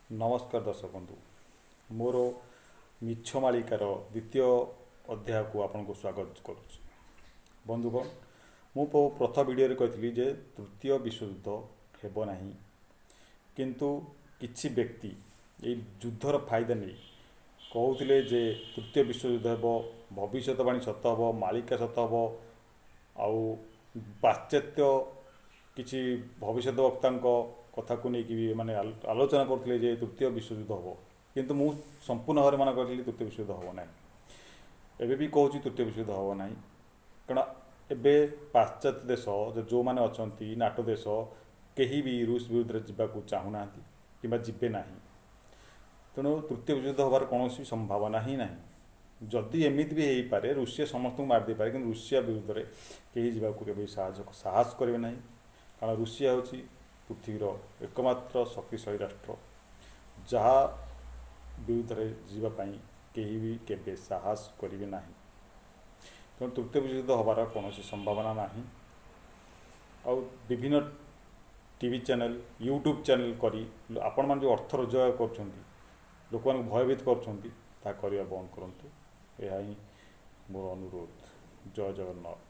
ନମସ୍କାର ଦର୍ଶକ ବନ୍ଧୁ, ମୋର ମିଛ ମାଳିକାର ଦ୍ୱିତୀୟ ଅଧ୍ୟାୟକୁ ଆପଣଙ୍କୁ ସ୍ୱାଗତ କରୁଛି। ବନ୍ଧୁଗଣ, ମୁଁ ପ୍ରଥମ ଭିଡ଼ିଓରେ କହିଥିଲି ଯେ ତୃତୀୟ ବିଶ୍ୱଯୁଦ୍ଧ ହେବ ନାହିଁ, କିନ୍ତୁ କିଛି ବ୍ୟକ୍ତି ଏଇ ଯୁଦ୍ଧର ଫାଇଦା ନେଇ କହୁଥିଲେ ଯେ ତୃତୀୟ ବିଶ୍ୱଯୁଦ୍ଧ ହେବ, ଭବିଷ୍ୟତବାଣୀ ସତ ହେବ, ମାଳିକା ସତ ହେବ। ଆଉ ପାଶ୍ଚାତ୍ୟ କିଛି ଭବିଷ୍ୟତ ବକ୍ତାଙ୍କ କଥାକୁ ନେଇକି ବି ଏମାନେ ଆଲୋଚନା କରୁଥିଲେ ଯେ ତୃତୀୟ ବିଶ୍ୱଯୁଦ୍ଧ ହେବ। କିନ୍ତୁ ମୁଁ ସମ୍ପୂର୍ଣ୍ଣ ଭାବରେ ମନା କରିଥିଲି, ତୃତୀୟ ବିଶ୍ୱଯୁଦ୍ଧ ହେବ ନାହିଁ। ଏବେ ବି କହୁଛି, ତୃତୀୟ ବିଶ୍ୱଯୁଦ୍ଧ ହେବ ନାହିଁ। କାରଣ ଏବେ ପାଶ୍ଚାତ୍ୟ ଦେଶ ଯେଉଁମାନେ ଅଛନ୍ତି, ନାଟୋ ଦେଶ, କେହି ବି ରୁଷ ବିରୁଦ୍ଧରେ ଯିବାକୁ ଚାହୁଁନାହାନ୍ତି କିମ୍ବା ଯିବେ ନାହିଁ। ତେଣୁ ତୃତୀୟ ବିଶ୍ୱଯୁଦ୍ଧ ହେବାର କୌଣସି ସମ୍ଭାବନା ହିଁ ନାହିଁ। ଯଦି ଏମିତି ବି ହେଇପାରେ, ରୁଷିଆ ସମସ୍ତଙ୍କୁ ମାରି ଦେଇପାରେ, କିନ୍ତୁ ରୁଷିଆ ବିରୁଦ୍ଧରେ କେହି ଯିବାକୁ କେବେ ସାହସ କରିବେ ନାହିଁ। କାରଣ ରୁଷିଆ ହେଉଛି ପୃଥିବୀର ଏକମାତ୍ର ଶକ୍ତିଶାଳୀ ରାଷ୍ଟ୍ର, ଯାହା ବିରୁଦ୍ଧରେ ଯିବା ପାଇଁ କେହି ବି କେବେ ସାହସ କରିବେ ନାହିଁ। ତେଣୁ ତୃତୀୟ ବିଶ୍ୱଯୁଦ୍ଧ ହେବାର କୌଣସି ସମ୍ଭାବନା ନାହିଁ। ଆଉ ବିଭିନ୍ନ ଟିଭି ଚ୍ୟାନେଲ୍, ୟୁଟ୍ୟୁବ୍ ଚ୍ୟାନେଲ୍ କରି ଆପଣମାନେ ଯେଉଁ ଅର୍ଥ ରୋଜଗାର କରୁଛନ୍ତି, ଲୋକମାନଙ୍କୁ ଭୟଭୀତ କରୁଛନ୍ତି, ତାହା କରିବା ବନ୍ଦ କରନ୍ତୁ। ଏହା ହିଁ ମୋର ଅନୁରୋଧ। ଜୟ ଜଗନ୍ନାଥ।